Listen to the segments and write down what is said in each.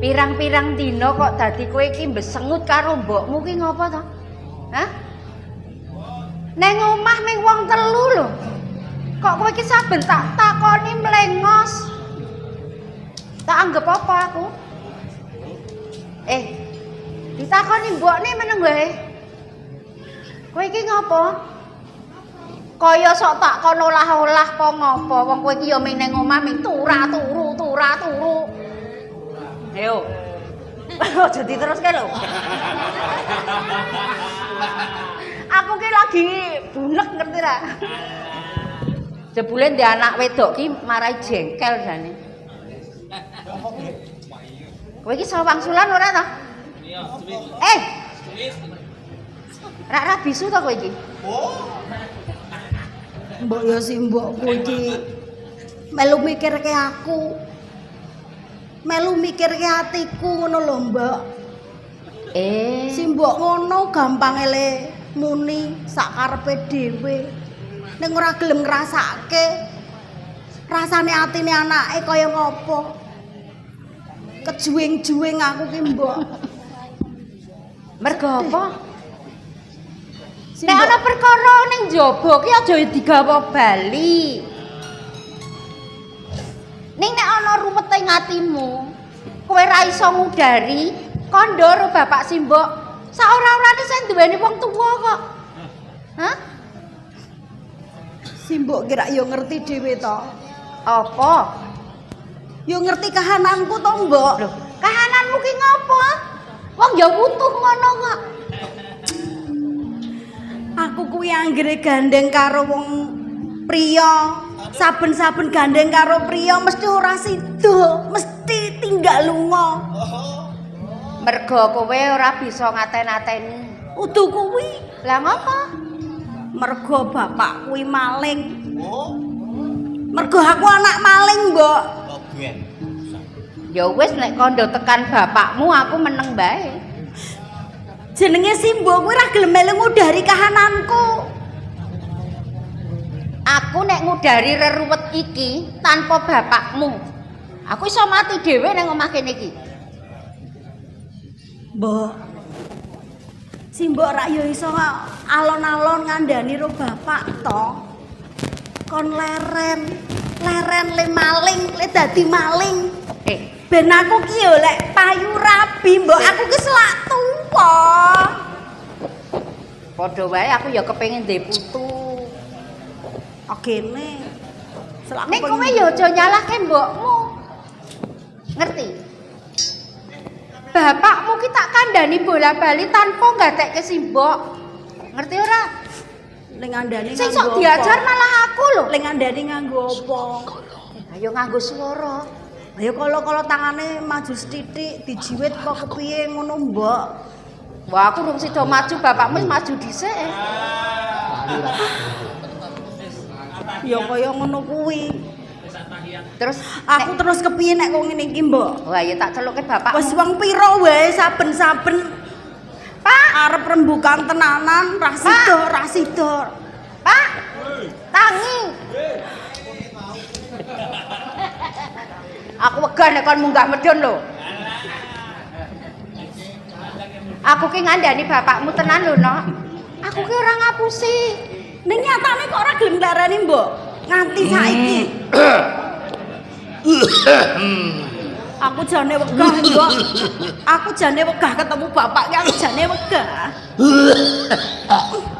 Pirang-pirang dina kok dadi kowe iki mbesengut karo mbokmu ki ngopo to? Hah? Neng omah ming wong telu lho. Kok kowe iki saben tak takoni mlengos. Tak anggap apa aku? Eh, ditakoni mbokne meneng wae. Kowe iki ngopo? Kaya sok tak kon olah-olah apa ngopo? Wong kowe iki ya ming neng omah ming tura-turu, tura-turu. Ayo. Aja diteruske lho. Aku ki lagi bunek ngerti ra? Jebule ndek anak wedok ki marai jengkel jane. Kowe iki iso wangsulan ora ta? Eh. Rak ra bisu ta kowe iki? Mbok ya si mbokku iki melu mikirke aku. Melu mikirke atiku ngono lho, Mbok. Eh, Si mbok ngono gampang ele muni sak karepe dhewe. Ning ora gelem ngrasake rasane atine anake kaya ngopo. Kejuwing-juwing aku ki, Mbok. Mergo apa? Si Nek mbok- ana perkara ning njaba ki aja digawa bali. Ning nek ana ruwet ing atimu, kowe ra iso ngudari, kandha karo bapak simbok. Saora-orane sing duweni wong tuwa kok. Hah? Si mbok kira yo ngerti dhewe to. Apa? Yo ngerti kahananku to, Mbok. Lho, kahananmu ki ngopo? Wong ya wutuh ngono kok. Aku kuwi anggere gandeng karo wong priya, saben-saben gandeng karo priya mesti ora sida, mesti tinggal lunga. Mergo kowe ora bisa ngaten-ateni. Udu kuwi Lah ngopo? Mergo bapak kuwi maling. Mergo aku anak maling, Mbok. Ya wis nek kandha tekan bapakmu aku meneng bae. Jenenge si mbok kuwi ora gelem melu ngudari kahananku. Aku nek ngudari reruwet iki tanpa bapakmu, aku iso mati dhewe nang omah kene iki. Mbok. Si mbok rak ya iso alon-alon ngandani ro bapak to. Kon leren, leren le maling, le dadi maling. Eh, Ben aku ki yo lek payu rabi, mbok aku ki selak tuwa. Padha wae aku ya kepengin ndek putu. Ogene. Selak Nek kowe ya aja nyalahke mbokmu. Ngerti? Bapakmu ki tak kandhani bola-bali tanpa nggatekke simbok. Ngerti ora? Le ngandani Sing sok diajar malah aku lho. Le ngandani nganggo apa? Ayo nganggo swara. Ayo kalau-kalau tangane maju sithik dijiwit apa kepiye ngono, Mbok. Wah, aku rung sida maju, bapakmu wis maju dhisik. Ya kaya ngono kuwi. Terus aku terus kepiye nek kok ngene iki, Mbok? Wah, ya tak celuke bapakmu. Wis wong pira wae saben-saben Pak, arep rembukan tenanan ra sida, ra sida. Pak. Tangi. Aku wegah nek kon munggah medhun lho. Aku ki ngandani bapakmu tenan lho, Nok. Aku ki ora ngapusi. Ning nyatane kok ora gelem nglarani, Mbok. Nganti saiki. Aku jane wegah, Mbok. Aku jane wegah ketemu bapak ki, aku jane wegah.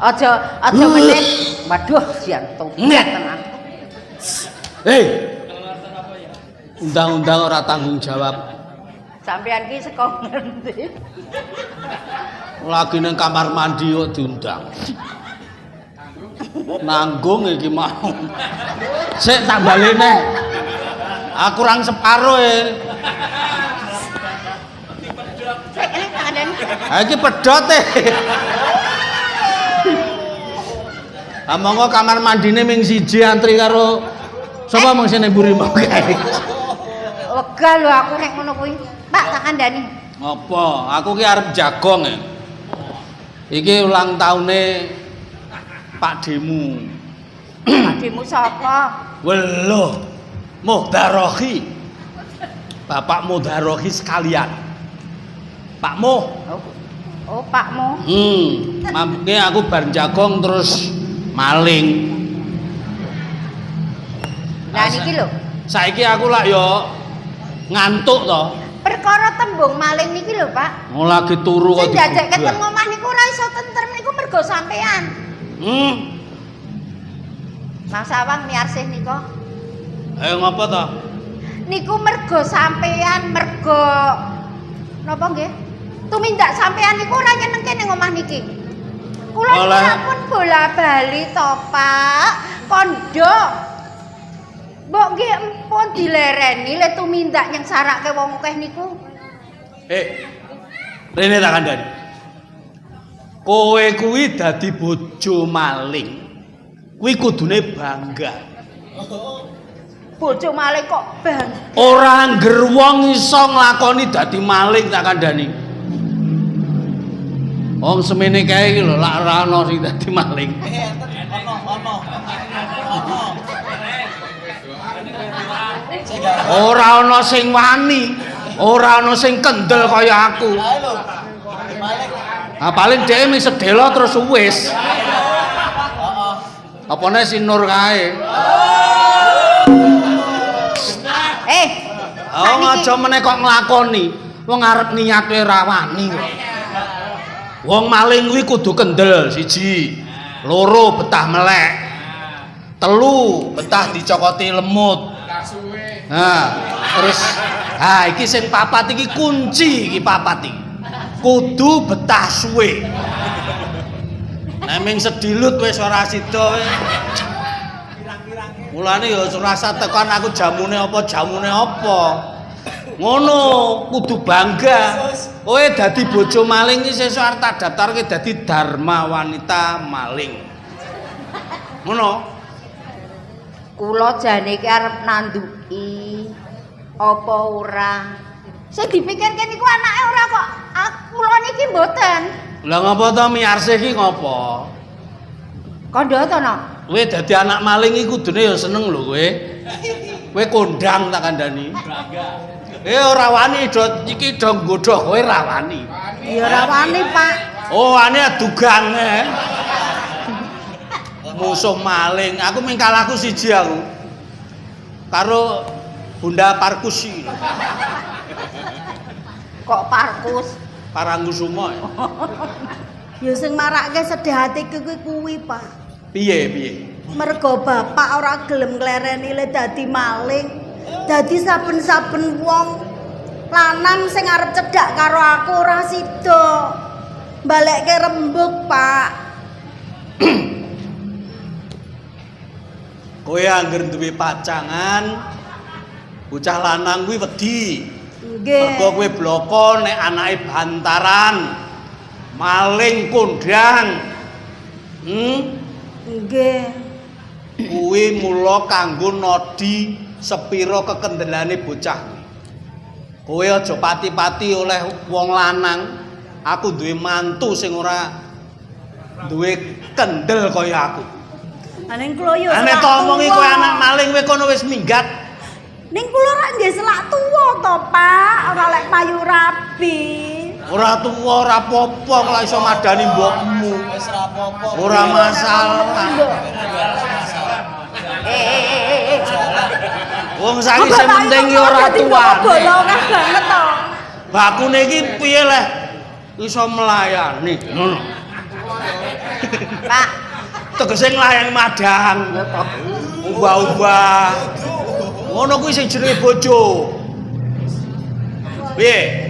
Aja aja meneh. Waduh, jantung tenan. Hei. Undang-undang ora tanggung jawab. Sampeyan ki saka ngendi? Lagi nang kamar mandi kok diundang. Nanggung iki mau. Sik tak balene. Aku kurang separo e. Sik ini tak kandhani. Ha iki pedhot e. Ha monggo kamar mandine ming siji antri karo sapa mung sing mburi mau kae. Wegah lho aku nek ngono kuwi. Pak tak kandhani. Apa? Aku ki arep jagong e. Iki ulang taune Pak Demu. Pak Demu sapa? Weloh. Muhdarohi. Bapak Mudarohi sekalian. Pak Mo. Oh, oh Pakmu. Mangke aku bar jagong terus maling. Lah niki lho, Saiki aku lak yo ngantuk to. Perkara tembung maling niki lho, Pak. Mau lagi turu kok Sing dadekke digugah. teng omah niku ora iso tentrem niku mergo sampean. Mang Sawang miarsih nika. Ayo ngopo to? Niku mergo sampean, mergo napa nggih? Tumindak sampean niku ora nyenengke ning omah niki. Kula niku sampun bola-bali to, Pak. Kondo. Mbok nggih empun dilereni le tumindak nyengsarake wong akeh niku. Eh. Rene tak kandhani. Kowe kuwi dadi bojo maling. Kuwi kudune bangga. Bojo maling kok bang. Ora angger wong iso nglakoni dadi maling tak kandhani. Wong semene kae iki lho lak ora ana sing dadi maling. Ono, ono. Ora ana sing wani, ora ana sing kendel kaya aku. Ayo lho. Maling. Nah, paling dhek mung sedelo terus wis. Heeh. Apane si Nur kae. Eh. Oh, sakniki- aja meneh kok nglakoni. Wong arep niat kowe ora wani kok. Wong maling kuwi kudu kendel siji. Loro betah melek. Telu betah dicokoti lemut. Nah, terus ha iki sing papat iki kunci iki papat iki. Kudu betah suwe. Nek ming sedilut wis ora sida wis. Mulane ya ora usah tekan aku jamune apa jamune apa. Ngono, kudu bangga. Kowe dadi bojo maling iki sesuk arep tak daftarke dadi Dharma Wanita Maling. Ngono. Kula jane iki arep nanduki apa ora. Sing dipikirke niku anake ora kok. Kula niki mboten. Lah ngopo to miarse iki ngopo? Kandha to, no? Kowe dadi anak maling iki kudune ya seneng lho kowe. Kowe kondang tak kandhani. Eh ora wani do iki do nggodho kowe ora wani. Ya ora wani, Pak. Oh, wani adugang eh. Musuh maling. Aku ming kalahku siji aku. Karo Bunda Parkusi. Kok Parkus? Parangkusumo. Ya sing marake sedih atiku kuwi kuwi, Pak. Piye piye? Mergo bapak ora gelem nglereni le dadi maling. Dadi saben-saben wong lanang sing arep cedhak karo aku ora sida. Balekke rembug, Pak. Kowe angger duwe pacangan bocah lanang kuwi wedi. Nggih. Mergo kowe bloko nek anake bantaran. Maling kondang. Nggih. Kuwi mula kanggo nodi sepira kekendelane bocah kuwi. Kowe aja pati-pati oleh wong lanang. Aku duwe mantu sing ora duwe kendel kaya aku. Lah ning kula yo Nek selak tak omongi tuwa. kowe anak maling kowe kono wis minggat. Ning kula rak nggih selak tuwa to, Pak. Ora lek payu rabi. Ora tuwa ora apa-apa kok iso madani mbokmu. Wis ora apa-apa. Ora masalah. Eh eh eh eh, eh. Wong saiki sing penting ki ora tuwane. Bolongan banget to. Bakune iki piye leh iso melayani. Ngono. Pak, Tegese nglayani madang. Ubah-ubah. Ngono kuwi sing jenenge bojo. Piye?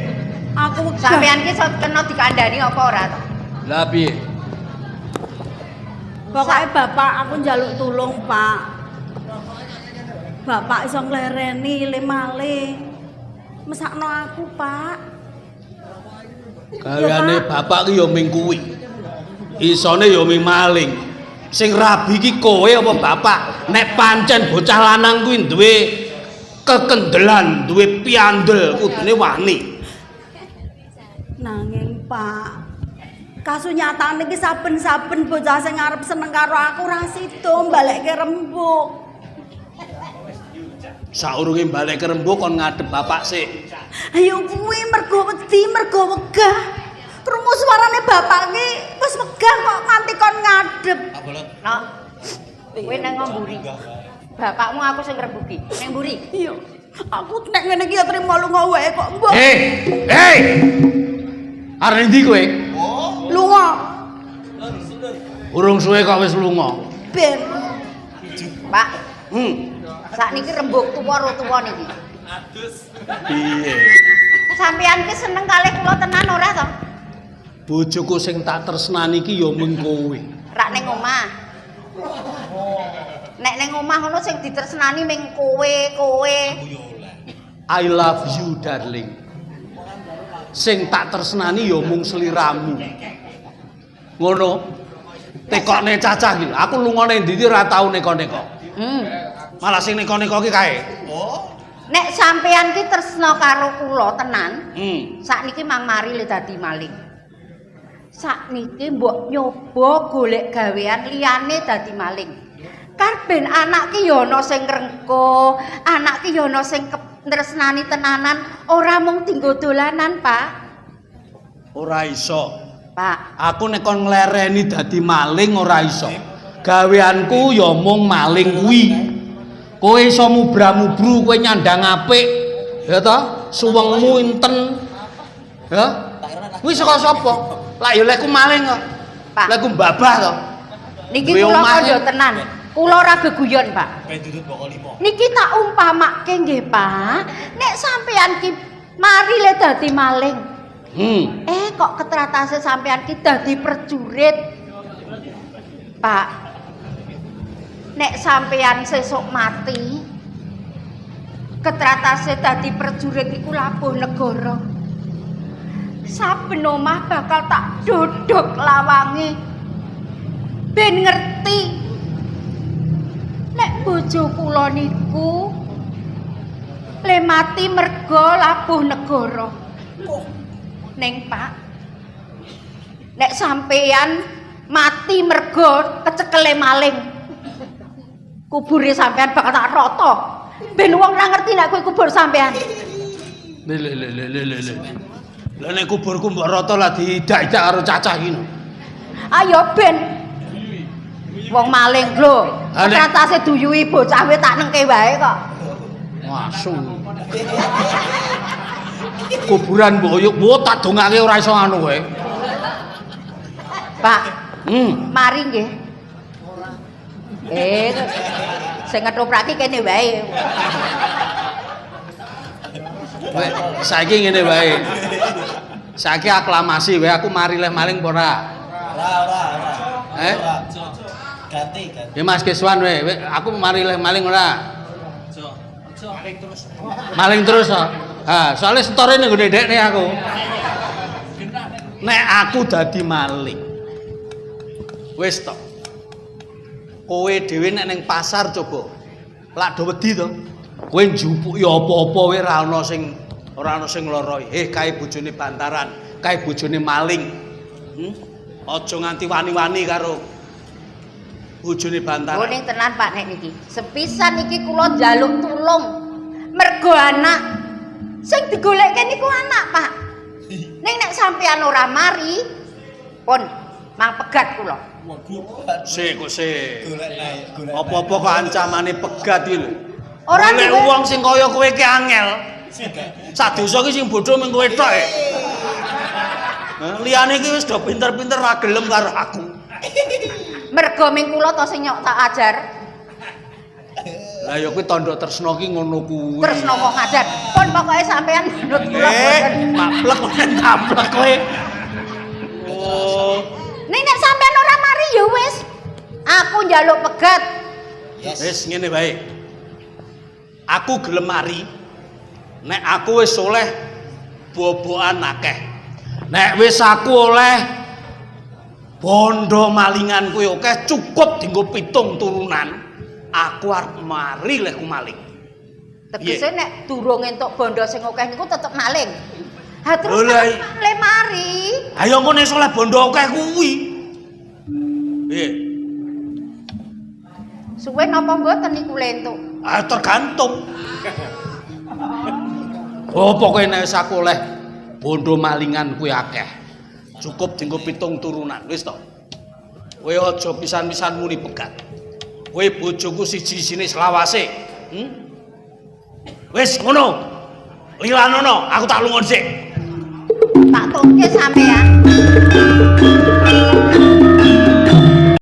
Aku wegah. Sampean ki kena dikandani apa ora to? Lah piye? Pokoke bapak aku njaluk tulung, Pak. Bapak iso nglereni le maling. Mesakno aku, Pak. Gaweane bapak ki ya ming kuwi. Isone ya ming maling. Sing rabi ki kowe apa bapak? Nek pancen bocah lanang kuwi duwe kekendelan, duwe piandel, kudune wani. Nanging, Pak, kasunyatane iki saben-saben bocah sing arep seneng karo aku ora sida mbalekke rembug. Saurunge balik ke rembug kon ngadep bapak sik. Ayo kuwi mergo wedi, mergo wegah. Krungu suarane bapak ki wis wegah kok nganti kon ngadep. Pak Bolot. Nok. Kowe nang mburi. Bapakmu aku sing ngrebuki. Nang mburi. Iya. Aku nek ngene iki ya trimo lunga wae kok, Mbok. Hei, hei. Arep ndi kowe? Oh. Lunga Urung suwe kok wis lunga. ben. Pak, sakniki rembug tuwa ro tuwa niki. Piye? Sampeyan ki seneng kalih kula tenan ora to? Bojoku sing tak tresnani iki ya mung kowe. Rak ning omah. Nek ning omah ngono sing ditresnani ming kowe, kowe. I love you, darling. Sing tak tresnani ya mung sliramu. Ngono. Tekokne cacah iki lho. Aku lunga ning ndi ora tau neko-neko. Malah sing neko-neko ki kae. Oh. Nek sampeyan ki tresna karo kula tenan, sakniki mang mari le dadi maling. Sakniki mbok nyoba golek gawean liyane dadi maling. Karben anak ki ya ana sing ngrengkuh, anak ki ya ana sing tresnani tenanan, ora mung dinggo dolanan, Pak. Ora iso. Pak, Aku nek kon nglereni dadi maling ora iso. Gaweanku ya mung maling kuwi. Kowe iso mubra-mubru, kowe nyandang apik, ya toh? Suwengmu inten. Ya? Kuwi saka sapa? Lah ya lek ku maling kok. Pak. Lek ku mbabah to. Niki Duwe kula omah kandha tenan. Kula ora geguyon, Pak. Ben dudut bokol limo. Niki tak umpamake nggih, Pak. Nek sampean ki mari le dadi maling. Eh kok ketratase sampean ki dadi prajurit. Pak. Nek sampean sesuk mati, ketratase dadi prajurit iku labuh negara. Saben omah bakal tak dodok lawange. Ben ngerti. Nek bojo kula niku le mati mergo labuh negara. Neng Pak, nek sampean mati mergo kecekele maling, kubure sampean bakal tak rata. Ben wong ora ngerti nek kuwi kubur sampean. Le le le le le le. le. Lah nek kuburku mbok rata lah diidak-idak karo cacah iki no. Ayo ben. Wong maling lho. Ah, nek- Ketratase duyuhi bocah we tak nengke wae kok. Ngasu. Kuburan mbok yuk, mbok tak dongake ora iso anu kowe. Pak, mari nggih. Eh, sing ngetopraki kene wae. Wae, saiki ngene wae. Saiki aklamasi wae aku mari leh maling apa ora? Ora, ora, ora. Eh? Ora. Ganti, ganti. Ya Mas Kiswan wae, aku mari leh maling ora? Maling terus. Maling terus to. Ha, soalnya setore ning nggone dekne aku. Nek aku dadi maling. Wis to. Kowe dhewe nek ning pasar coba. Lak do wedi to. Kowe njupuki apa-apa wae ora ana sing ngloroi. Eh kae bojone bantaran, kae bojone maling. Aja nganti wani-wani karo bojone bantaran. Oh ning tenan Pak nek niki. Sepisan iki kula njaluk tulung. Mergo anak sing digolekke niku anak, Pak. Ning nek sampean ora mari, pun mang pegat kula. Sik kok sik. Golek naik, golek. Apa-apa kok ancamane pegat iki lho. Ora Golek duwe- wong sing kaya kowe ki angel. Sak desa ki sing bodho mung kowe tok e. Hah, liyane ki wis do pinter-pinter ra gelem karo aku. Mergo ming kula to sing nyok tak ajar. Lah ya kuwi tandha tresna ki ngono kuwi. Tresna kok ngajar. Pun pokoke sampean nut kula Eh, boten. maplek kowe taplek kowe. Oh. Ning nek sampean ora mari ya wis. Aku njaluk pegat. Yes. Wis ngene wae. Aku gelem mari. Nek aku wis oleh bobokan akeh. Nek wis aku oleh bondo malingan kuwi akeh cukup dienggo pitung turunan. Aku arep mari lek ku maling. Tegese nek durung entuk bondo sing akeh niku tetep maling. Ha terus Lho, lah, kenapa le mari? Ayo engko nek oleh bondo akeh kuwi. Piye? Suwe napa mboten niku lentuk? Ah, tergantung. Oh, pokoke nek wis aku oleh bondo malingan kuwi akeh. Cukup dienggo 7 turunan, wis to. Kowe aja pisan-pisan muni pegat. Kowe bojoku siji-sijine selawase. Wis ngono. Lilanono, aku tak lunga dhisik. Tak tungke sampean.